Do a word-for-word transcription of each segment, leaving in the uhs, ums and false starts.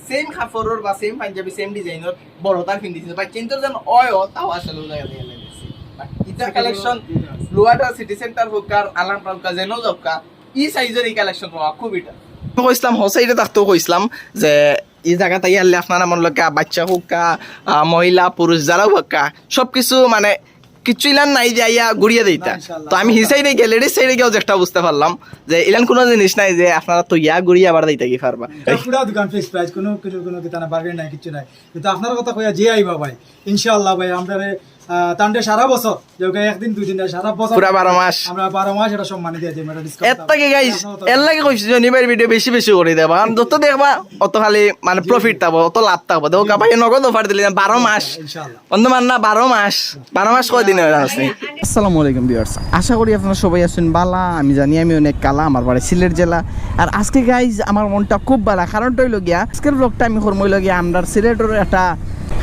সেম কাপড়র বা সেম panjabi, same designer বড় তার পিন্দিছে, বাচ্চাইন্তর যেন অয়, তাও আসলে ওই জায়গা থেকে লেগেছে। But ইতা কালেকশন লুয়াটা সিটি সেন্টার হোক আর আলাম হোক আর যেন যাউক্কা, ই সাইজর ই কালেকশন পাওয়া খুব ইটা। আমি কইছিলাম, হোসাইডে থাকতেও কইছিলাম যে ই জাগাত আইলে আপনারা মন লক্কা বাচ্চা হোক্কা, আহ, মহিলা পুরুষ যারা হোক্কা, সবকিছু মানে কিচ্ছু ইলান নাই যে আইয়া ঘুরিয়া দিতা। না, ইনশাআল্লাহ। তো আমি হি সাইডে গেলে রেডি সাইডে গিয়েও একটা বুঝতে পারলাম যে ইলান কোনো জিনিস নাই যে আপনারা তো ইয়া ঘুরিয়া আবার দিতা কি পারবা। এটা পুরা দোকান ফিক্স প্রাইস, কোনো কিছু, কোনো কিতা না, বার্গেন নাই, কিচ্ছু নাই। কিন্তু আপনার কথা কইয়া যে আইবা ভাই, ইনশাআল্লাহ ভাই, আমরা রে, আহ, তানরে সারা বছর, যে ওকে একদিন দুই দিন না, সারা বছর পুরা বারো মাস। আমরা বারো মাস এটা সম্মানে দিয়ে যাই, আমরা ডিসকাউন্ট এর থাকি গাইস, এর লাগি কইছি যে নিবার ভিডিও বেশি বেশি করে দেবা, কারণ যত দেখবা অত খালি মানে প্রফিট থাকবো, অত লাভ থাকবো। দেখো কাপাই নগদ অফার দিলে বারো মাস। ইনশাআল্লাহ। বন্ধু মান্না, বারো মাস, বারো মাস কয় দিনে হয় আছে? আসসালামু আলাইকুম ভিউয়ার্স, আশা করি আপনারা সবাই আছেন বালা। আমি জানি আমি অনেক কালা, আমার বাড়ি সিলেট জেলা। আর আজকে গাইজ আমার মনটা খুব বালা, কারণটা হইল গিয়া আজকের ব্লগটা আমি করবো হইল গিয়া আমরা সিলেটের একটা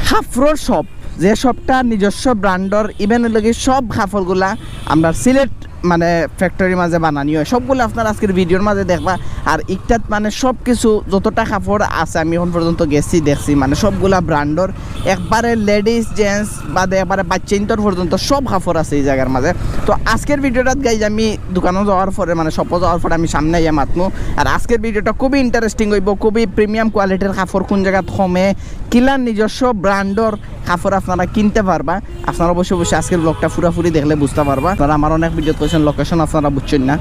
কাপড়র শপ, যে শপটা নিজস্ব ব্র্যান্ডর, ইভেন হইল গিয়া সব কাপড়গুলা আমরা সিলেট মানে ফ্যাক্টরির মাঝে বানানি হয়, সবগুলো আপনারা আজকের ভিডিওর মাঝে দেখবা। আর ইকটাত মানে সব কিছু যতটা কাপড় আছে আমি এখন পর্যন্ত গেছি দেখছি, মানে সবগুলা ব্র্যান্ডর, একবারে লেডিস জেন্টস বাদে একবারে বাচ্চাইন্তর পর্যন্ত সব কাপড় আছে এই জায়গার মাঝে। তো আজকের ভিডিওটাত গাইজ আমি দোকানো যাওয়ার পরে মানে শপো যাওয়ার পরে আমি সামনে আইয়া মাতমু। আর আজকের ভিডিওটা খুবই ইন্টারেস্টিং হইব, খুবই প্রিমিয়াম কোয়ালিটির কাপড়, কোন জায়গাত কমে কিলা নিজস্ব ব্র্যান্ডর কাপড় আপনারা কিনতে পারবা। আপনারা অবশ্যই অবশ্যই আজকের ব্লগটা পুরাপুরি দেখলে বুঝতে পারবা। আপনারা আমার অনেক ভিডিওত কইছেন লোকেশন আপনারা বুঝছেন না,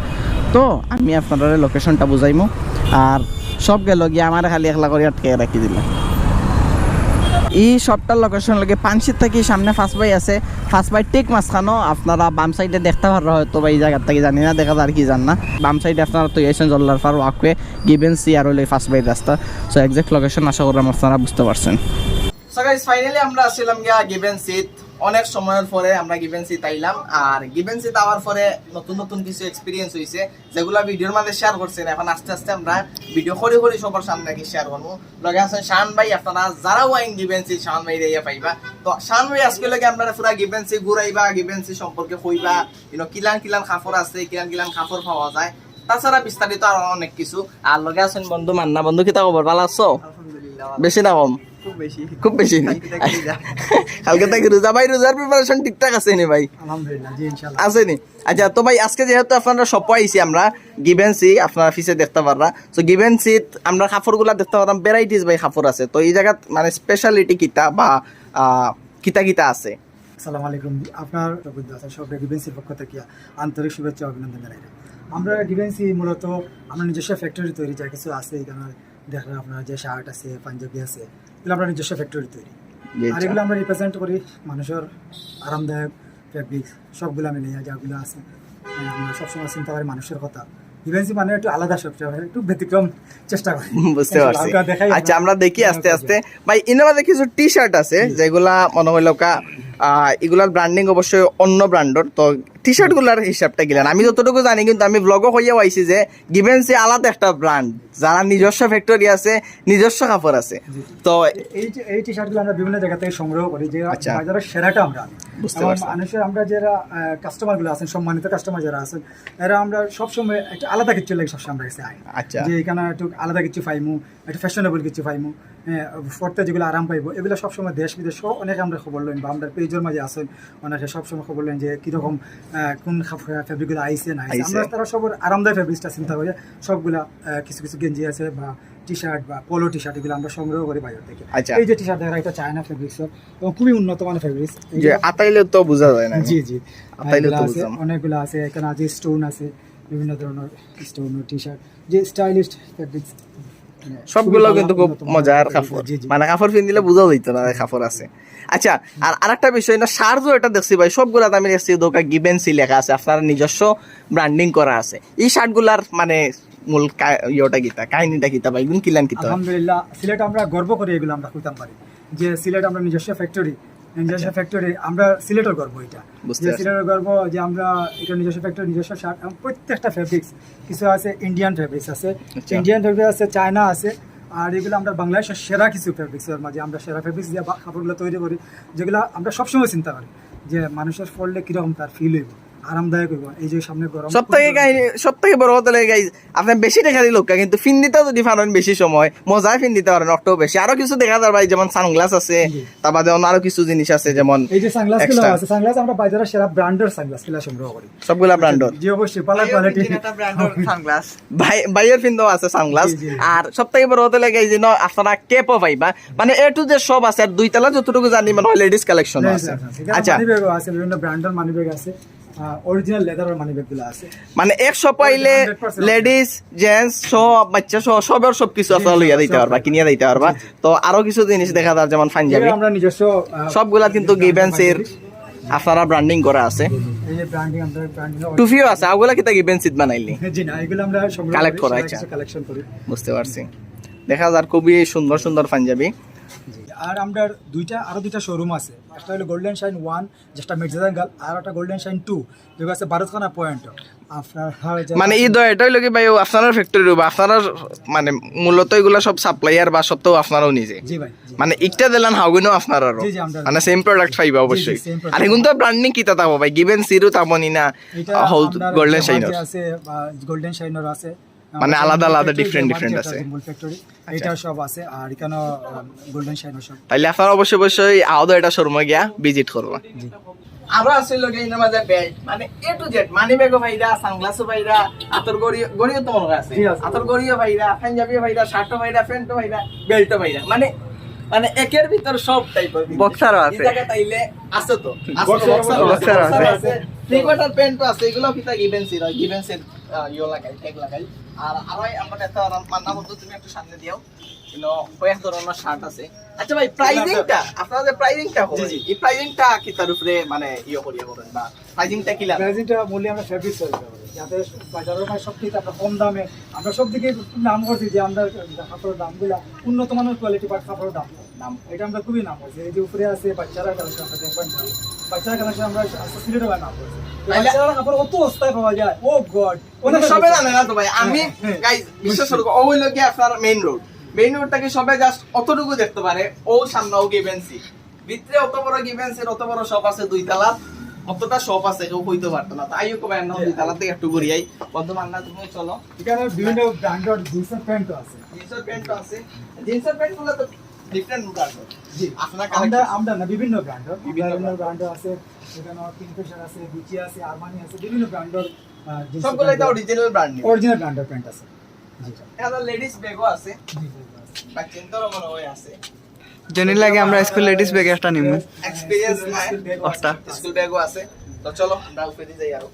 তো আমি আপনারা লোকেশনটা বুঝাইমু। আর সব গেল গিয়া আমার খালি একলা করে আটকে রাখি দিল। এই শপটার লোকেশন লাগে পানশিত থাকি সামনে ফার্স্ট বাই আছে, ফার্স্ট বাই ঠিক মাঝখানো আপনারা বাম সাইডে দেখতে পাররা হয়তো বা এই জায়গার থাকি জানি না দেখা যার কি জান না। বাম সাইডে আপনারা তো এসেন জল্লার ফার ওয়াকওয়ে গিভেন্সি আর হইলে ফার্স্ট বাই রাস্তা। সো এক্সাক্ট লোকেশন আশা করলাম আপনারা বুঝতে পারছেন। সো গাইস, ফাইনালি আমরা আসলাম গিয়া গিভেন্সিত। অনেক সময়র পরে আমরা গিভেন্সিত আইলাম, আর গিভেন্সিত আওয়ার পরে নতুন নতুন কিছু এক্সপিরিয়েন্স হইছে, যেগুলা ভিডিওর মাঝে শেয়ার করছেন। এখন আস্তে আস্তে আমরা ভিডিও করি করি সবার সামনে কি শেয়ার করবো। লগে আছেন শাহান ভাই, আপনারা যারা ওয়াইন গিভেন্সি শাহান ভাই রেয়া পাইবা। তো শাহান ভাই আজকে লগে আমরা পুরা গিভেন্সি ঘুরাইবা, গিভেন্সি সম্পর্কে কইবা, ইনো কিলান কিলান কাপড় আছে, কিলান কিলান কাপড় পাওয়া যায়, তাছাড়া বিস্তারিত আরো অনেক কিছু। আর লগে আছেন বন্ধু মান্না। বন্ধু, কিতা খবর? ভালা আছো? আলহামদুলিল্লাহ, ভালা। বেশি না কম? খুব বেশি। খুব বেশি নি? কালকে থাকি রোজা। কালকে থাকি রোজা। ভাই, রোজার প্রিপারেশন ঠিকঠাক আছে নি ভাই? আলহামদুলিল্লাহ, জি, ইনশাআল্লাহ। আছে নি? আচ্ছা, তো ভাই, আজকে যেহেতু আপনারা শপো আইছি আমরা, গিভেন্সি আপনারা পিছে দেখতে পাররা। তো গিভেন্সিত আমরা কাপড়গুলা দেখতে পারলাম, ভ্যারাইটিস ভাই কাপড় আছে। তো এই জায়গাত মানে স্পেশালিটি কিতা বা, আহ, কিতা কিতা আছে? আসসালামু আলাইকুম, আপনার সবুজ দাস, সব গিভেন্সির পক্ষ থেকে আন্তরিক শুভেচ্ছা ও অভিনন্দন জানাই। আমরা গিভেন্সি মূলত আমরা নিজস্ব ফ্যাক্টরি তৈরি, যা কিছু আছে এখানে দেখলাম আপনার যে শার্ট আছে, পাঞ্জাবি আছে, এগুলো আমরা নিজস্ব ফ্যাক্টরি তৈরি। জি, আর আচ্ছা। এগুলো আমরা রিপ্রেজেন্ট করি মানুষের আরামদায়ক ফেব্রিক, সবগুলা মিলে যেগুলো আছে। আহ, আমরা সবসময় চিন্তা করি মানুষের কথা। গিভেন্সি মানে একটু আলাদা সব, একটু ব্যতিক্রম চেষ্টা করি। বুঝতে পারছি। হালকা দেখাই আচ্ছা, আপনার। আমরা দেখি আস্তে আস্তে। ভাই, ইনোর মাঝে কিছু টি শার্ট আছে, জি। যেগুলা মনে হইল কা-, আহ, এগুলার ব্র্যান্ডিং অবশ্যই অন্য ব্র্যান্ডর। তো টি শার্ট গুলার হিসাবটা কিলান? আমি যতটুকু জানি, কিন্তু আমি ব্লগও হইয়াও আইছি যে গিভেন্সি আলাদা একটা ব্র্যান্ড, যারা নিজস্ব ফ্যাক্টরি আছে, নিজস্ব কাপড় আছে। জি। তো এই যে, এই টি শার্ট গুলো আমরা বিভিন্ন জায়গা থেকে সংগ্রহ করি, যে আচ্ছা। বাজারের সেরাটা আমরা আনি। বুঝতে এবং পারছি। মানুষের আমরা যারা, আহ, কাস্টমার গুলো আছেন, সম্মানিত কাস্টমার যারা আছেন, এরা আমরা সবসময় একটা আলাদা কিছু লাগে সবসময় আমরা কাছে আই। আচ্ছা। যে এখানে একটু আলাদা কিছু পাইমু, একটু ফ্যাশনেবল কিছু পাইমু, হ্যাঁ, পড়তে যেগুলো আরাম পাইবো, এগুলো সবসময় দেশ বিদেশ সহ অনেকে আমরা খবর লইন বা আমরা পেজের মাঝে আছেন, অনেকে সবসময় খবর লইন যে কিরকম, আহ, কোন ফেব্রিক গুলো আইছে না আইছে। আইছে। আমরা তারা সবার আরামদায়ক ফেব্রিক্সটা চিন্তা করি সবগুলা, আহ, কিছু কিছু গেঞ্জি আছে বা টি শার্ট বা পোলো টি শার্ট, এগুলো আমরা সংগ্রহ করি বাজার থেকে। আচ্ছা। এই যে টি শার্ট দেখা, এটা চায়না ফেব্রিক্স এবং খুবই উন্নত মানের ফেব্রিক্স। যে আতাইলে তো বোঝা যায় না। জি, জি। আতাইলে এগুলো তো আছে, বুঝলাম। অনেকগুলো আছে, এখানে আছে স্টোন আছে, বিভিন্ন ধরনের স্টোন টি শার্ট, যে স্টাইলিশ ফেব্রিক্স। সবগুলো খুবই ভালো, কিন্তু খুব উন্নত মানের মজার ফেব্রিক্স। কাপড়। জি, জি। মানে কাপড় পিন্দিলে বোঝা যাইতো না যে কাপড় আছে। আচ্ছা, আর আরেকটা বিষয় না, শার্টও এটা দেখছি ভাই, সবগুলাতে আমি দেখছি দোকা গিভেন্সি লেখা আছে, আপনারা নিজস্ব ব্র্যান্ডিং করা আছে। এই শার্টগুলার মানে মূল কা-, ইয়েটা কিতা, কাহিনীটা কিতা ভাই, গুণ কিলান কিতা? আলহামদুলিল্লাহ, সিলেট আমরা গর্ব করি এগুলো আমরা কইতাম পারি যে সিলেট আমরা নিজস্ব ফ্যাক্টরি, নিজস্ব আচ্ছা। ফ্যাক্টরি, আমরা সিলেটের গর্ব এটা। বুঝতে যে পারছি। সিলেটের গর্ব যে আমরা এটা নিজস্ব ফ্যাক্টরি, নিজস্ব শার্ট এবং প্রত্যেকটা ফেব্রিক্স, কিছু আছে ইন্ডিয়ান ফেব্রিক্স আছে, আচ্ছা। ইন্ডিয়ান ফেব্রিক্স আছে, চায়না আছে, আর এগুলো আমরা বাংলাদেশের সেরা কিছু ফেব্রিক্সের মাঝে আমরা সেরা ফেব্রিক্স দিয়ে বা-, কাপড়গুলো তৈরি করি, যেগুলো আমরা সবসময় চিন্তা করি যে মানুষের পড়লে কীরকম তার ফিল হইব। আরামদায়ক হইব। এই যে সামনে গরম, সব থেকে কাহিনী, সব থেকে বড় কথা লাগে গাইজ, আপনি বেশি টেকা দিলে লোক, কিন্তু ফিন্দিতে যদি পারেন বেশি সময় মজায় ফিন্দিতে পারেন, অতটাও বেশি। আরো কিছু দেখা যায় ভাই, যেমন সানগ্লাস আছে, জি। তারপরে অন্য আরো কিছু জিনিস আছে, যেমন এই যে সানগ্লাস গুলো extra। আছে, সানগ্লাস আমরা বাজারের সেরা ব্র্যান্ডের সানগ্লাস গুলা সংগ্রহ করি। সবগুলা ব্রান্ডর। জি, অবশ্যই, ভালো কোয়ালিটি। একটা ব্র্যান্ডের সানগ্লাস। ভাই, ভাইয়ের ফিন্দাও আছে সানগ্লাস। জি, জি। আর সব থেকে বড় কথা লাগে এই যে ন-, আপনারা ক্যাপও পাইবা, মানে এ টু জেড সব আছে। আর দুই তলা যতটুকু জানি মনে হয় লেডিস কালেকশন আছে। আচ্ছা, মানি ব্যাগও আছে, বিভিন্ন ব্র্যান্ডের মানি ব্যাগ আছে। অরিজিনাল লেদারের মানি ব্যাগ গুলো আছে। মানে এক শপ আইলে হান্ড্রেড পার্সেন্ট। লেডিস, জেন্টস সহ, বাচ্চা সহ সবের সব কিছু আপনারা লইয়া দিতে পারবা, কিনিয়া দিতে পারবা। তো আরো কিছু জিনিস দেখা যায়, যেমন পাঞ্জাবি, এগুলো আমরা নিজস্ব আহ, সবগুলা কিন্তু brand গিভেন্সির বানাই। আপনারা ব্র্যান্ডিং করা আছে। এই যে ব্র্যান্ডিং আমরা ব্র্যান্ডিং টুপিও আছে, ওগুলা কিতা গিভেন্সিত বানাইলি? জি না, এগুলো আমরা সংগ্রহ কালেক্ট করি, করা, সেটা আচ্ছা। কিছু কালেকশন করি। বুঝতে পারছি। দেখা যার খুবই সুন্দর সুন্দর পাঞ্জাবি। জি, আর আমরা দুইটা, আরো দুইটা শোরুম আছে। একটা হলো গোল্ডেন শাইন ওয়ান, যেটা মির্জাজাঙ্গাল, আর একটা গোল্ডেন শাইন টু, যেটা আছে বারুদখানা পয়েন্ট। আপনার হয় যে মানে এই দয় এটা হইলো কি ভাই, ও আপনার ফ্যাক্টরি বা আপনার মানে মূলত এগুলা সব সাপ্লায়ার বা সব তো আপনারাও নিজে? জি ভাই, জি। মানে একটা দিলাম হাউগুনো আপনারারও, জি, জি, আমরা মানে সেম প্রোডাক্ট পাইবা অবশ্যই। same product। আর এখন তো ব্র্যান্ডিং কিতা থাকবো ভাই, গিভেন্সিরও তেমনই না, এটা হল আপনার গোল্ডেন হচ্ছে শাইনর। বাজে আছে বা গোল্ডেন শাইনর আছে। মানে আমরা আলাদা আলাদা ফ্যাক্টরি different যে different বাজে আছে। আছে মূল ফ্যাক্টরি, এটা সব আছে। আর এখানে গোল্ডেন শাইনর সব। তাইলে আপনারা অবশ্যই অবশ্যই আহদো এটা শোরুমে গিয়া ভিজিট করবা। আরো আছে লগে এর মাঝে বেল্ট, মানে এ টু জেড, মানি ব্যাগও ভাইরা, সানগ্লাসও ভাইরা, আতর গড়ি, গড়িও তো মনে হয় আছে, জি, আছে। আতর গড়িও ভাইরা, পাঞ্জাবিও ভাইরা, শার্টও ভাইরা, প্যান্টও ভাইরা, বেল্টও ভাইরা, মানে মানে একের ভিতর সব টাইপের। বক্সারও আছে। এই জায়গা তাইলে আছে তো, আছে তো, বক্সার, বক্সার বক্সার আছে, আছে। আছে। থ্রি কোয়ার্টার প্যান্টও আছে, এগুলো কিতা গিভেন্সির, গিভেন্সির ইয়ে লাগাই, ট্যাগ লাগাই। আর আরো আমরা দেখতে পারলাম, মান্না বন্ধু, তুমি একটু সামনে দিও। ইনো কয়েক ধরনের শার্ট আছে। আচ্ছা ভাই, প্রাইসিংটা, আপনাদের প্রাইসিংটা জি, জি। এই প্রাইসিংটা কিতার উপরে মানে ইয়ে করিয়া করেন বা প্রাইসিংটা কি লাগে? প্রাইসিংটা মূল্যে আমরা ফেব্রিক সেল করি, যাতে বাজারের মানে সব কিছু আমরা কম দামে, আমরা সব দিকে খুব নাম করছি যে আমরা কাপড়ের দামগুলা উন্নত মানের কোয়ালিটি বা কাপড়ের দাম কম। দাম। এটা আমরা খুবই নাম করছি। এই যে উপরে আছে বাচ্চারা কালেকশন, আপনারা দেখবেন, বাচ্চারা কালেকশন আমরা আস্তে সিলেটে নাম করছি। তো তাইলে বাচ্চারা কাপড় অত সস্তায় পাওয়া যায়, ও গড। মানে সবে জানে না তো ভাই, আমি হ্যাঁ, হ্যাঁ। গাইস বিশ্বাস করো, ও হইলো কি আপনার মেইন রোড, মেইন রোড থেকে সবে জাস্ট অতটুকু দেখতে পারে, ও সামনে ও গিভেন্সি, ভিতরে অত বড় গিভেন্সির অত বড় শপ আছে দুই তলা, অতটা শপ আছে কেউ কইতে পারতো না। তাই হোক ভাই, আমরা দুই তলা থেকে একটু ঘুরি আই। বন্ধু মান্না, তুমি চলো। এখানে বিভিন্ন ব্র্যান্ডের জিন্সের প্যান্টও আছে। জিন্সের প্যান্ট আছে, জিন্সের প্যান্ট গুলো তো ডিফারেন্ট ব্র্যান্ড। জি, আপনার আমরা কালেকশন আমরা না বিভিন্ন ব্র্যান্ডের, বিভিন্ন বিভিন্ন ব্র্যান্ডও আছে। এখানে কিংফিশার আছে, গুচি আছে, আরমানি আছে, বিভিন্ন ব্র্যান্ডের জিন্স। সবগুলাই তো অরিজিনাল ব্র্যান্ড। অরিজিনাল ব্র্যান্ডের প্যান্ট আছে। জি। এখানে লেডিস ব্যাগও আছে, জি, জি, জি। বা চিন্তারও মনে হয় আছে। জেনি লাগে আমরা স্কুল লেডিস ব্যাগ একটা নিমু। এক্সপিরিয়েন্স নাই। ব্যাগও অষ্টা। স্কুল ব্যাগও আছে। তো চলো আমরা উপরে যাই আরো।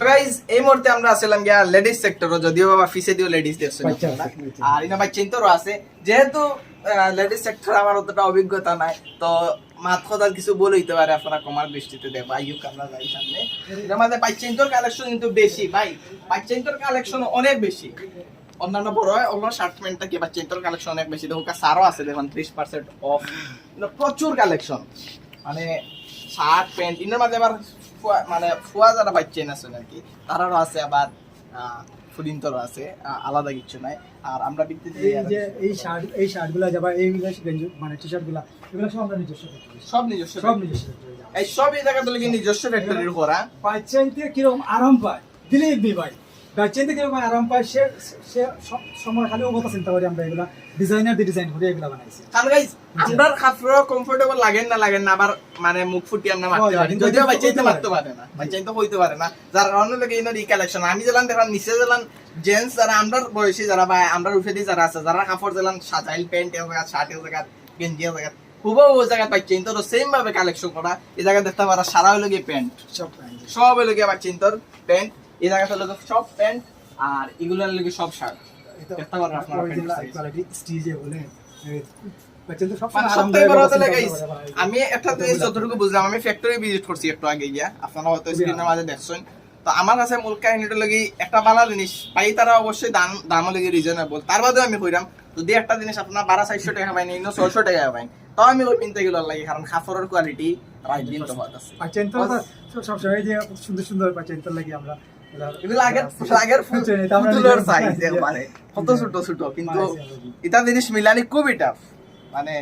গাইস, এই মুহূর্তে আমরা আছিলাম গিয়া লেডিস সেক্টরও, যদিও বাবা পিছে দিও লেডিস দেখছেন বাচ্চা আপনারা। আছে, বাচ্চা। আর ইনা বাচ্চাইন্তরও আছে। যেহেতু লেডিস সেক্টর আমার অতটা অভিজ্ঞতা নাই, তো মাত কথার কিছু ভুল হইতে পারে, আপনারা ক্ষমার দৃষ্টিতে দেখবা। আইয়ুক আমরা যাই সামনে। এর মাঝে বাচ্চাইন্তর কালেকশন কিন্তু বেশি ভাই, বাচ্চাইন্তর কালেকশন অনেক বেশি। অন্যান্য বড় হয়, ওগুলো শার্ট প্যান্টটা কি বাচ্চাইন্তর কালেকশন অনেক বেশি। দেখো, সারও আছে, দেখুন ত্রিশ পার্সেন্ট অফ, প্রচুর কালেকশন, মানে শার্ট প্যান্ট। ইনার মাঝে আবার ফুয়া- মানে ফুয়া যারা বাচ্চাইন আছে আর কি, তারারও আছে, আবার আহ, ফুলিন্তরও আছে, আহ, আলাদা কিচ্ছু নাই। আর আমরা বিক্রি এই যে এই শার্ট, এই শার্টগুলো যাবা, এই গেঞ্জি মানে টি শার্টগুলো, এগুলো সব আমরা নিজস্ব ফ্যাক্টরি। সব নিজস্ব সব নিজস্ব ফ্যাক্টরি। এই সব এই জায়গা তো লেগে নিজস্ব ফ্যাক্টরির করা। বাচ্চাইন্তে কিরকম আরাম পায়, বিলিভ মি ভাই, বাচ্চাইন্তে কিরকম আরাম পায়, সে সে সব সময় খালি ও কথা চিন্তা করি আমরা, এগুলা ডিজাইনার দিয়ে ডিজাইন করে এগুলা বানাইছি। কারণ গাইস, আমরা কাপড় কমফোর্টেবল লাগে না, লাগে না, আবার মানে মুখ ফুটি আমরা মারতে হয়, পারি, কিন্তু যদিও এটা বাচ্চাইন্তে করতে মারতে পারে না, বাচ্চাইন্তে হইতে পারে না। যার কারণে লাগে ইনার এই কালেকশন। আমি যেলাম দেখলাম নিচে যেলাম জেন্টস যারা আমরার বয়সী, যারা বা আমরার উপরেদি যারা আছে, যারা কাপড় যেলাম সাজাইল প্যান্ট এর জায়গা, শার্ট এর জায়গা, গেঞ্জি এর জায়গা, খুব ওই জায়গা বাচ্চাইন্তর সেম ভাবে কালেকশন করা। এই জায়গা দেখতে পারা সারা হইলো গিয়ে প্যান্ট, সব প্যান্ট। সব হইলো গিয়ে বাচ্চাইন্তর প্যান্ট, এই জায়গা হইলো সব প্যান্ট, আর এগুলো হইলো গিয়ে সব শার্ট। এটা দেখতে পারেন আপনারা অরিজিনাল প্যান্ট কোয়ালিটি স্টিচ এ বলে, এ, বাচ্চাইন্তর সব মানে সময় সব আরাম থেকে বড় করে কথা চিন্তা লাগে করে, ভাই। আমি একটা জিনিস যতটুকু বুঝলাম, আমি ফ্যাক্টরি ভিজিট করছি একটু আগে গিয়া, আপনারা হয়তো স্ক্রিনের মাঝে দেখছেন। তো আমার কাছে মূল কাহিনীটা লাগি একটা ভালো জিনিস পাই, তারা অবশ্যই দাম দামও লাগি রিজনেবল। তার বাদেও আমি কইরাম, যদি একটা জিনিস আপনার বারো চারশো টাকা পাইন, ইনো ছয়শো টাকা পাইন, তাও আমি ওই কিনতে গেলে লাগে, কারণ কাপড়ের কোয়ালিটি রাইট দিন তো বাদ আছে। বাচ্চাইন্তর তো সব- সবসময় যে সুন্দর সুন্দর বাচ্চাইন্তর লাগে আমরা এগুলো আগের আগের আচ্ছা, এটা আমরা পুতুলের নিজের- সাইজ একবারে, কত ছোট ছোট, কিন্তু বানাইছি আমরা। এটা জিনিস মিলানি খুবই টাফ। মানে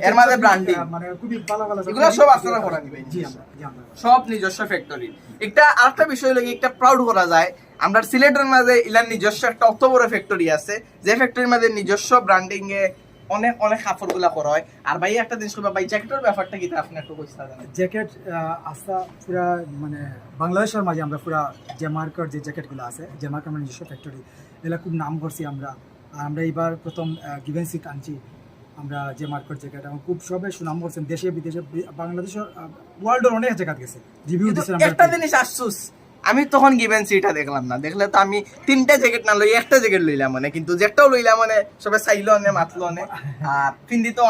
এর মাঝে ব্র্যান্ডিং, মানে খুবই ভালো ভালো এগুলা সব আপনারা করা নিবেন। জি, আমরা, জি, আমরা। সব নিজস্ব ফ্যাক্টরি। একটা আরেকটা বিষয় লাগে, একটা প্রাউড করা যায়, আমরা সিলেটের মাঝে ইলার নিজস্ব একটা অত বড় ফ্যাক্টরি আছে, যে ফ্যাক্টরির মাঝে নিজস্ব ব্র্যান্ডিং এ অনেক অনেক কাপড়গুলা করা হয়। আর ভাই একটা জিনিস কইবা ভাই, জ্যাকেটের ব্যাপারটা কিতা আপনি একটু কইতা জানেন? জ্যাকেট, আহ, আস্তা পুরা মানে বাংলাদেশের মাঝে আমরা পুরা জে মার্কেট যে জ্যাকেটগুলো আছে, জে মার্কেট আমার নিজস্ব ফ্যাক্টরি, এগুলা খুব নাম করছি আমরা। আর আমরা এবার প্রথম, আহ, গিভেন সিট আনছি আমরা জে মার্কেট জ্যাকেট, এবং খুব সবে সুনাম করছেন দেশে বিদেশে, বি-, বাংলাদেশের, আহ, ওয়ার্ল্ডের অনেক জায়গাত গেছে, রিভিউ কিন্তু দিচ্ছেন আমরা। একটা জিনিস আফসোস, আমি তখন গিভেন সিটা দেখলাম না, দেখলে তো আমি তিনটা জ্যাকেট না লই একটা জ্যাকেট লইলাম মানে, কিন্তু যেটাও লইলাম মানে সবে চাইলো অনে, মাতলো অনে, আর পিন্দি তো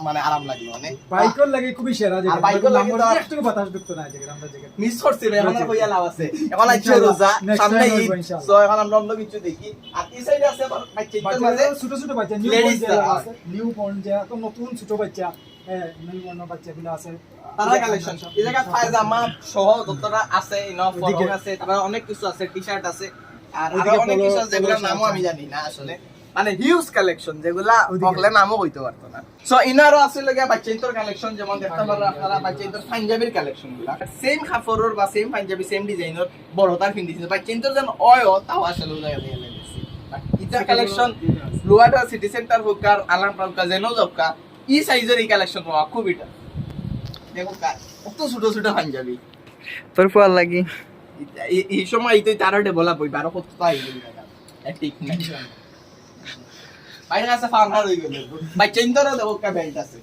মানে আরাম লাগলো অনে। বাইকর লাগি খুবই সেরা আর জ্যাকেট। বাইকর লাগি তো আর একটু বাতাস ঢুকতো না জ্যাকেট, আমরা জ্যাকেট। মিস করছি রে, এখন আর কইয়া লাভ আছে। এখন আইছে ইনশাআল্লাহ, রোজা, next সামনে time ঈদ, আইবো ইনশাআল্লাহ। So এখন আমরা অন্য কিছু দেখি। আর এই সাইডে আছে আবার বাচ্চাদের বাচ্চাদের মাঝে ছোট ছোট বাচ্চা, নিউ বর্ন ladies যারা আছে, নিউ বর্ন যারা, তো নতুন ছোট বাচ্চা, হ্যাঁ, নিউ বর্ন বাচ্চাগুলো আছে। তারা কালেকশন, এই জায়গায় পায়জামা সহ যতটা আছে, ইনো ওদিকে। ফরক আছে, তারপরে অনেক কিছু আছে, টি শার্ট আছে, আর ওদিকে আরো অনেক কিছু আছে, যেগুলোর নামও আমি জানি না আসলে। মানে হিউজ কালেকশন, যেগুলা ওদিকে। হকলে নামও কইতে পারতো না। So ইনারও আছে লগে বাচ্চাইন্তর কালেকশন, যেমন দেখতে পারো আপনারা বাচ্চাইন্তর পাঞ্জাবির কালেকশন গুলা। সেম কাপড়র বা সেম পাঞ্জাবি, সেম ডিজাইনর বড় তার পিন্দিছে। বাচ্চাইন্তর যেন অয়, তাও আসলে ওই জায়গা থেকে লেগেছে। ইতার কালেকশন লোয়াটা সিটি সেন্টার হোক আর আলাম হোক, যেন যাউক, ই সাইজর ই কালেকশন পাওয়া খুবই টাফ। দেখো কা-, কত ছোট ছোট পাঞ্জাবি। তোর পোয়ার লাগি। এই, এই সময় এই তো তারও ডেভেলপ হইবে, আরো কত পাই। ঠিক নাই। বাইরে আছে ফার্মার হই গেল। বাচ্চাইন্তরও দেখো কা বেল্ট আছে।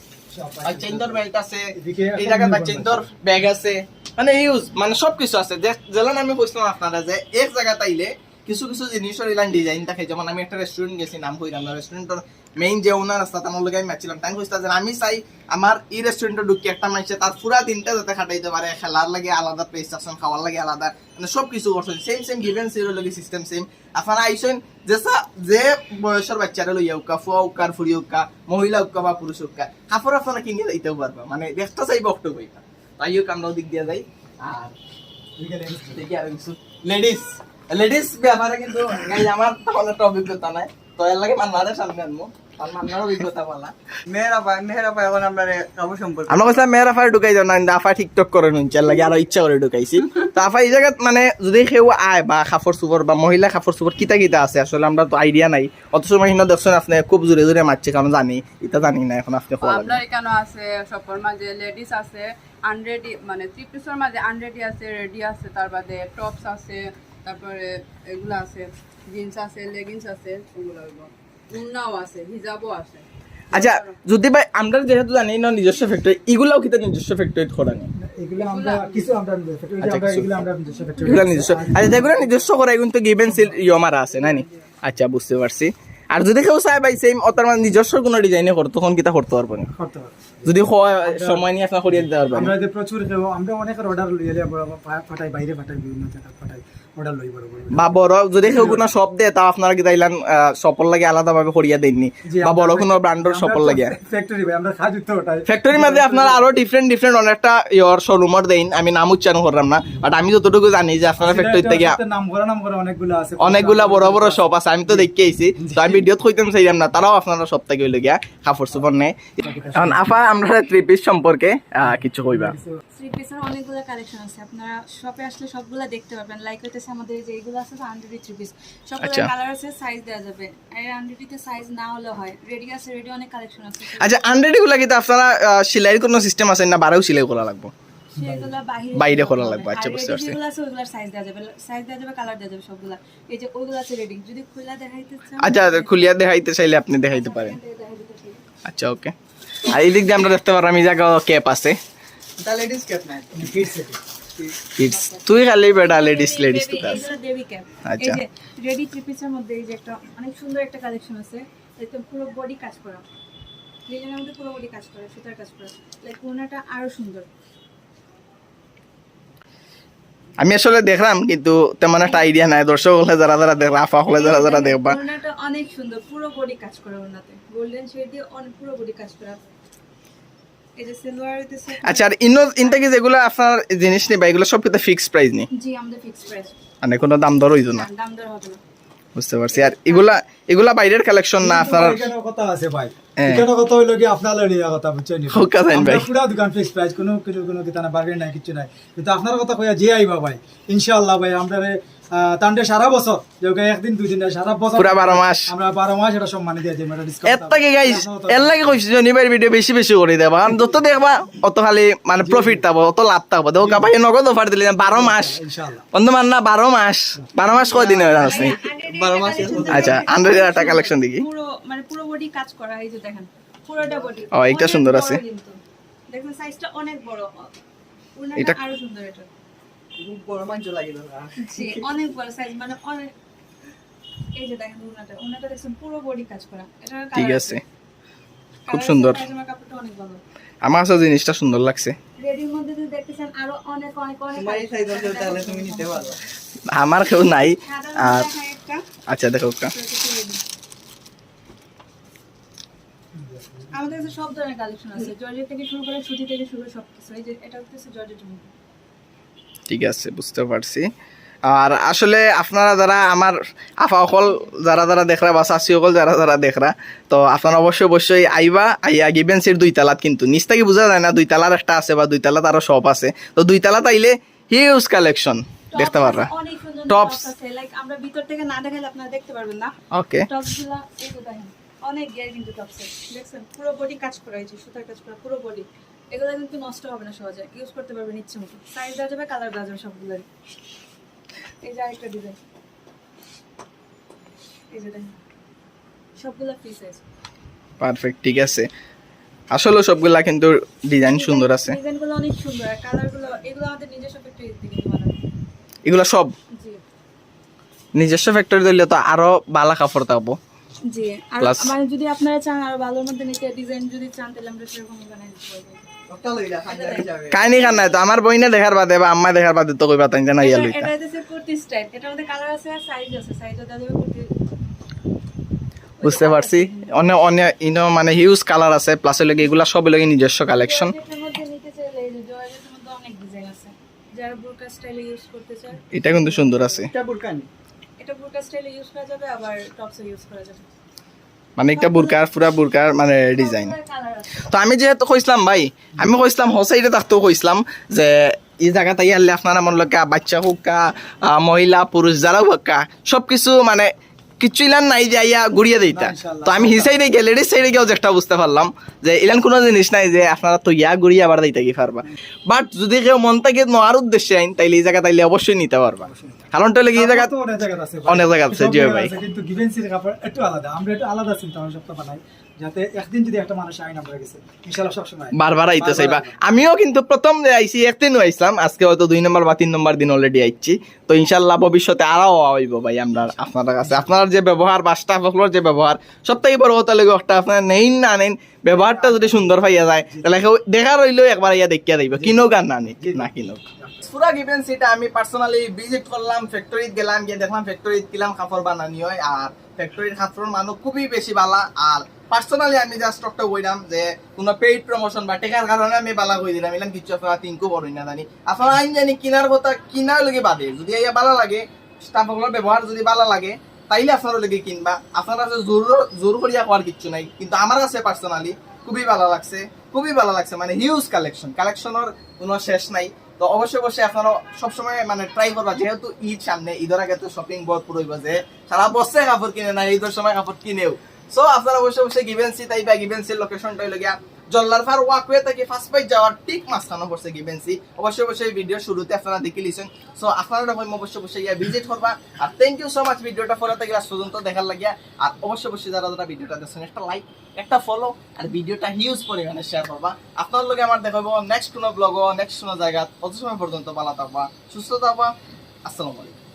বাচ্চাইন্তর বেল্ট আছে। এদিকে এই জায়গায় বাচ্চাইন্তর ব্যাগ আছে। মানে ইউজ, মানে সব কিছু আছে। যে, যেমন আমি কইছিলাম আপনারা যে এক জায়গা তাইলে কিছু কিছু জিনিসর ইলান ডিজাইন থাকে। যেমন আমি একটা রেস্টুরেন্ট গেছি, নাম কইলাম না, রেস্টুরেন্টর মেইন যে ওনার আছে, তার লগে আমি মাতছিলাম, তাই কইতা যে আমি চাই আমার এই রেস্টুরেন্টে ঢুকি একটা মানুষে তার পুরা দিনটা যাতে কাটাইতে পারে, খেলার লাগি আলাদা প্লেস আছে, খাওয়ার লাগি আলাদা, মানে সব কিছু করছেন সেম সেম, গিভেন সির লগে সিস্টেম সেম। আপনারা আইছেন যে সা-, যে বয়সের বাচ্চারা লইয়া উক্কা, ফুয়া উক্কা, ফুড়ি উক্কা, মহিলা উক্কা বা পুরুষ উক্কা, কাপড় আপনারা কিনে দিতেও পারবা, মানে দেখতে চাইবা অক্টো কইবা। তাই হোক, আমরা ওদিক দিয়ে যাই। আর দেখি আরো কিছু লেডিস, লেডিস ব্যাপারে কিন্তু গাইজ আমার তেমন একটা অভিজ্ঞতা নাই, তো এর লাগি মান্নারের সামনে আনবো, কারণ মান্নার অভিজ্ঞতা বলা। মেয়েরা পায়, মেয়েরা পায় এখন আমরা রে-, কাপড় সম্পর্কে। আমরা কইছিলাম মেয়েরা পায় ঢুকাই যাও না, কিন্তু আফা টিকটক করে নুনছে, এর লাগি আরো ইচ্ছা করে ঢুকাইছি। তো আফা এই জায়গাত মানে যদি কেউ আয় বা কাপড় চোপড় বা মহিলা কাপড় চোপড় কিতা কিতা আছে আসলে আমরা তো আইডিয়া নাই, অত সময় হিনো দেখছেন আপনি খুব জোরে জোরে মারছে, কারণ জানি, এটা জানি না, এখন আপনি খোয়া লাগবে। আপনার এখানে আছে, সবর মাঝে লেডিস আছে, আনরেডি, মানে থ্রি পিসর মাঝে আনরেডি আছে, রেডি আছে, তার বাদে টপস আছে, তারপরে এগুলা আছে, জিন্স আছে, লেগিংস আছে, ওগুলা হইব। উন্নাও আছে, হিজাবও আছে। আচ্ছা, যদি ভাই আমরা যেহেতু জানি না নিজস্ব ফ্যাক্টরি, এগুলাও কিতা নিজস্ব ফ্যাক্টরিত করা নি? এগুলো আমরা কিছু আমরা নিজস্ব ফ্যাক্টরি, আচ্ছা, আমরা কিছু। এগুলো আমরা নিজস্ব ফ্যাক্টরি। এগুলা নিজস্ব। আচ্ছা, যেগুলা নিজস্ব করা, এগুলো তো গিভেন সিল ইয়ে মারা আছে, না নি? আচ্ছা, বুঝতে পারছি। আর যদি কেউ চায় ভাই সেম অতার মানে নিজস্ব কোনো ডিজাইনে করতো, তখন কিতা করতে পারবো না? করতে পারবো। যদি হয়, আমরা সময় নিয়ে আপনার করিয়ে দিতে পারবেন। আমরা যে প্রচুর কেউ, আমরা অনেকের অর্ডার লইলে আমরা পা-, পাঠাই, বাইরে পাঠাই, বিভিন্ন জায়গায় পাঠাই, অর্ডার লই বড় বড়। বা বড় যদি কেউ কোনো শপ দেয়, তা আপনারা কিতা ইলান, আহ, শপর লাগি আলাদাভাবে করিয়া দেননি? জি, বা আমরা বড় কোনো ব্র্যান্ডর আমরা শপর তো লাগিয়া? ফ্যাক্টরি ভাই, আমরা কাজ উঠতে ওটাই। ফ্যাক্টরির মাঝে আপনারা আরো ডিফারেন্ট ডিফারেন্ট অনেকটা ইয়র শোরুমর দেন, আমি নাম উচ্চারণ করলাম না, বাট আমি যতটুকু জানি যে আপনারা ফ্যাক্টরির থেকে নাম করা, নাম করা অনেকগুলো আছে। অনেকগুলা বড় বড় শপ আছে, আমি তো দেখে আইছি, তো আমি ভিডিওত কইতাম চাইলাম না, তারাও আপনারা সব থেকে হইলো গিয়া কাপড় চোপড় নেয়। এখন আফা, আমরা থ্রি পিস সম্পর্কে, আহ, কিছু কইবা? থ্রি পিসের অনেকগুলো কালেকশন আছে, আপনারা শপে আসলে সবগুলা দেখতে পারবেন। লাইক হইতেছে আমাদের এই যে এইগুলো আছে, আনরেডি থ্রি পিস, সবগুলো আচ্ছা। কালার আছে, সাইজ দেওয়া যাবে। আর আনরেডিতে সাইজ না হলে হয়, রেডি আছে, রেডি অনেক কালেকশন আছে। আচ্ছা, আনরেডি গুলা কিতা আপনারা, আহ, সেলাইর কোনো সিস্টেম আছে না, বারেও সেলাই করা লাগবো? সেগুলা বাইরে বাইরে করা করা লাগবে, হবে। আচ্ছা, আর বুঝতে রেডি পারছি। যেগুলো আছে, ওইগুলার সাইজ দেওয়া যাবে, সাইজ দেওয়া যাবে, কালার দেওয়া যাবে সবগুলা। এই যে ওইগুলো আছে রেডি, যদি খুলে দেখাইতে চান, আচ্ছা, খুলিয়া দেখাইতে চাইলে আপনি দেখাইতে পারেন। দেখাই দিতে পারি। আচ্ছা, ওকে। আর এই দিক দিয়ে আমরা দেখতে পারলাম এই জায়গাও ক্যাপ আছে। এটা লেডিস ক্যাপ না, এটা কিডস এটা। কিডস। তুই খালি বেটা লেডিস, লেডিস তো বেবি, কাজ। এগুলো বেবি ক্যাপ। আচ্ছা। এই যে রেডি থ্রি পিসের মধ্যে এই যে একটা অনেক সুন্দর একটা কালেকশন আছে, একদম পুরো বডি কাজ করা, লিনেনের মধ্যে পুরো বডি কাজ করা, সুতার কাজ করা, লাইক ওড়নাটা আরো সুন্দর। আমি আসলে দেখলাম, কিন্তু তেমন একটা আইডিয়া নাই। দর্শক হলে যারা যারা দেখবা, আফা হলে যারা যারা দেখবা। ওড়নাটা অনেক সুন্দর, পুরো বডি কাজ করা ওড়নাতে, গোল্ডেন শেড দিয়ে অন-, পুরো বডি কাজ করা। এই যে সালোয়ার হইতেছে। আচ্ছা, আর ইনো, ইনটা কি যেগুলো আপনার জিনিস নিবা, এগুলো সব কিন্তু ফিক্সড প্রাইস নি? জি, আমাদের ফিক্সড প্রাইস। মানে কোনো দাম দর হইতো না? না, দাম দর হবে না। বুঝতে পারছি। আর এগুলা, এগুলা বাইরের কালেকশন না আপনার? এখানে কথা আছে ভাই। হ্যাঁ। এখানে কথা হইলো কি আপনার লড়িয়া কথা, বুঝছেন নি? হোক, কথা আমরা ভাই। পুরা দোকান ফিক্সড প্রাইস, কোনো কিছু কোনো কিতা না, বার্গেন নাই, কিচ্ছু নাই। কিন্তু আপনার কথা কইয়া যে আইবা ভাই, ইনশাআল্লাহ ভাই, আমরা তান্ডে সারা বছর, যে ওকে একদিন দুই দিন না, সারা বছর পুরা বারো মাস। আমরা বারো মাস এটা সম্মানে দিয়ে যাই, এটা ডিসকাউন্ট। এর লাগে গাইস, এর লাগে কইছি শনিবার ভিডিও বেশি বেশি করে দেবা, কারণ যত দেখবা অত খালি মানে প্রফিট থাকবো, অত লাভ থাকবো। দেখো ভাই নগদ অফার দিলে বারো মাস, ইনশাআল্লাহ। বন্ধু মান না, বারো মাস, বারো মাস কয় দিন হয় জানোস নি? বারো মাস। আচ্ছা, আন্ডারওয়্যার একটা কালেকশন দেখি। পুরো মানে পুরো বডি কাজ করা, এই যে দেখেন পুরোটা বডি। ও, এইটা সুন্দর আছে। দেখুন সাইজটা অনেক বড়। ওনাটা এটা আরো সুন্দর এটা। খুব বড় মাংস লাগে দাদা। জি, অনেক বড় সাইজ, মানে অনেক। এই যে দেখেন ওনাটা, ওনাটা দেখছেন পুরো বডি কাজ করা। এটা ঠিক আছে, খুব সুন্দর। আমার কাপড়টা অনেক ভালো। আমার কাছে জিনিসটা সুন্দর লাগছে। রেডির মধ্যে যদি দেখতে চান আরো অনেক অনেক অনেক। তোমার এই সাইজ আছে, তাহলে তুমি নিতে পারো। আমার কেউ নাই। সাদা আর দেখাই একটা। আচ্ছা, দেখো একটা। আমাদের কাছে সব ধরনের কালেকশন আছে, জর্জেট থেকে শুরু করে সুতি থেকে শুরু করে সবকিছু। এই যে এটা হচ্ছে জর্জেটের মধ্যে। ঠিক আছে, বুঝতে পারছি। আর আসলে আপনারা যারা আমার আফা অকল যারা যারা দেখরা বা চাচি অকল যারা যারা দেখরা, তো আপনারা অবশ্যই অবশ্যই আইবা, আইয়া গিভেন্সির দুই তালাত, কিন্তু নিচ থাকি বুঝা যায় না, দুই তালার একটা আছে বা দুই তালাত আরো শপ আছে। তো দুই তালাত আইলে হিউজ কালেকশন দেখতে পাররা। অনেক সুন্দর টপস। টপস আছে, লাইক আমরা ভিতর থেকে না দেখালে আপনারা দেখতে পারবেন না। ওকে, টপস গুলা এই যে দেখেন, অনেক গিয়ার কিন্তু টপস আছে, দেখছেন পুরো বডি কাজ করা হয়েছে, সুতার কাজ করা পুরো বডি। এগুলো কিন্তু নষ্ট হবে না সহজে, ইউজ করতে পারবেন ইচ্ছে মতো। সাইজ দেওয়া যাবে, কালার দেওয়া যাবে সবগুলোরই। এই যে আরেকটা ডিজাইন, এই যে দেখেন সবগুলা ফ্রি সাইজ। পারফেক্ট, ঠিক আছে। আসলে সবগুলা কিন্তু ডিজাইন সুন্দর আছে। ডিজাইনগুলো অনেক সুন্দর, আর কালারগুলো এগুলো আমাদের নিজস্ব ফ্যাক্টরি থেকে বানানো। এগুলা সব জি। নিজস্ব ফ্যাক্টরি দিলে তো আরো ভালা কাপড় থাকবো। জি, আর Plus- মানে যদি আপনারা চান আরো ভালোর মধ্যে নিতে, ডিজাইন যদি চান, তাহলে আমরা সেরকম বানাই দিতে পারবো। একটা লইলা, হাজার হিসাবে। কাহিনি কার নাই তো, আমার বইনে দেখার বাদে বা আম্মায় দেখার বাদে তো কইবা তাই না, ইয়া এটা লইতা। এটা হচ্ছে কুর্তি স্টাইল, এটার মধ্যে কালার আছে আর সাইজ আছে, সাইজ দেওয়া যাবে কুর্তি। বুঝতে পারছি। অনেক অনেক ইনো মানে হিউজ কালার আছে, প্লাস হইলে কি এগুলা সব হইলে কি নিজস্ব কালেকশন। জর্জেটের মধ্যে নিতে চাইলে এই যে জর্জেটের মধ্যে অনেক ডিজাইন আছে, যারা বুরকা স্টাইলে ইউজ করতে চায়। এটা কিন্তু সুন্দর আছে। এটা বুরকা নি? এটা বুরকা স্টাইলে ইউজ করা যাবে, আবার টপসে ইউজ করা যাবে। মানে একটা বুরকার, পুরা বুরকার মানে ডিজাইন। কালার আছে। তো আমি যেহেতু কইছিলাম ভাই, আমি কইছিলাম হোসাইডে থাকতেও কইছিলাম যে এই জায়গাত আইয়া হারলে আপনারা মন লোকা বাচ্চা হোক কা, আহ, মহিলা পুরুষ যারা হোক কা, সবকিছু মানে কিচ্ছু ইলান নাই যে আইয়া ঘুরিয়ে দিতা। না, ইনশাআল্লাহ। তো আমি হিসাইডে গিয়া লেডিস সাইডে গিয়াও একটা বুঝতে পারলাম যে ইলান কোনো জিনিস নাই যে আপনারা তো ইয়া ঘুরিয়ে আবার দিতে কি পারবা। বাট যদি কেউ মন থেকে নেওয়ার উদ্দেশ্যে আইন, তাইলে এই জায়গা তাইলে অবশ্যই নিতে পারবা। কারণটা হইলে কি এই জায়গা তো অনেক জায়গা আছে ভাই। অনেক জায়গা আছে, সব জি জায়গা ভাই। আছে, কিন্তু গিভেন্সির কাপড় একটু আলাদা, আমরা একটু আলাদা চিন্তা ভাবনা সবটা বানাই, যাতে একদিন যদি একটা মানুষ আইন আমরা গেছে, ইনশাআল্লাহ সবসময় আইন। বারবার আইতে বারবার চাইবা। আইবা। আমিও কিন্তু প্রথম যে আইছি একদিনও আইছিলাম, আজকে হয়তো দুই নম্বর বা তিন নম্বর দিন অলরেডি আইছি। তো ইনশাআল্লাহ ভবিষ্যতে আরো আওয়া হইব ভাই আমরা আপনার কাছে। আপনার যে ব্যবহার বা স্টাফ অকলর যে ব্যবহার, সব থেকে বড় কথা লাগে একটা আপনার নেইন না নেইন ব্যবহারটা যদি সুন্দর পাইয়া যায়, তাহলে কেউ দেখা রইলেও একবার আইয়া দেখিয়া দিবা, কিনোক আর না নিক, না কিনোক। পুরা গিভেন্সিটা আমি পার্সোনালি ভিজিট করলাম, ফ্যাক্টরিত গেলাম, গিয়া দেখলাম ফ্যাক্টরিত কিলান কাপড় বানানি হয়, আর ফ্যাক্টরির কাপড়র মানও খুবই বেশি বালা। আর পার্সোনালি আমি জাস্ট একটা কইলাম যে কোনো পেইড প্রমোশন বা টেকার কারণে আমি বালা কই দিলাম, ইলান কিচ্ছু আপনারা থিঙ্কও করইন না জানি। আপনারা আইন জানি কিনার কথা, কিনার লগে বাদে যদি আইয়া বালা লাগে, স্টাফ অকলর ব্যবহার যদি বালা লাগে, তাইলে আপনারা লগে কিনবা। আপনারা কাছে জোর, জোর করিয়া কওয়ার কিচ্ছু নাই, কিন্তু আমার কাছে পার্সোনালি খুবই বালা লাগছে, খুবই বালা লাগছে, মানে হিউজ কালেকশন, কালেকশনর কোনো শেষ নাই। তো অবশ্যই অবশ্যই আপনারা সবসময় মানে ট্রাই করবা, যেহেতু ঈদ সামনে, ঈদর আগে তো শপিং ভরপুর হইব, যে সারা বছরে কাপড় কিনে না, ঈদর সময় কাপড় কিনেও। সো আপনারা অবশ্যই অবশ্যই গিভেন্সি তাইবা, গিভেন্সির লোকেশনটা হইল গিয়া জল্লারফার ওয়াকওয়ে থেকে ফার্স্ট বাইট যাওয়ার ঠিক মাঝখানে পড়ছে গিভেন্সি। অবশ্যই অবশ্যই ভিডিও শুরুতে আপনারা দেখি লিছেন। সো আপনারা কইম অবশ্যই অবশ্যই ইয়া ভিজিট করবা। আর থ্যাংক ইউ সো মাচ ভিডিওটা ফলো থেকে লাস্ট পর্যন্ত দেখার লাগিয়া। আর অবশ্যই অবশ্যই যারা যারা ভিডিওটা দেখছেন একটা লাইক, একটা ফলো, আর ভিডিওটা হিউজ পরিমাণে শেয়ার করবা। আপনার লগে আমার দেখা হইব নেক্সট কোনো ব্লগও, নেক্সট কোনো জায়গা। অত সময় পর্যন্ত ভালো থাকবা, সুস্থ থাকবা। আসসালামু আলাইকুম।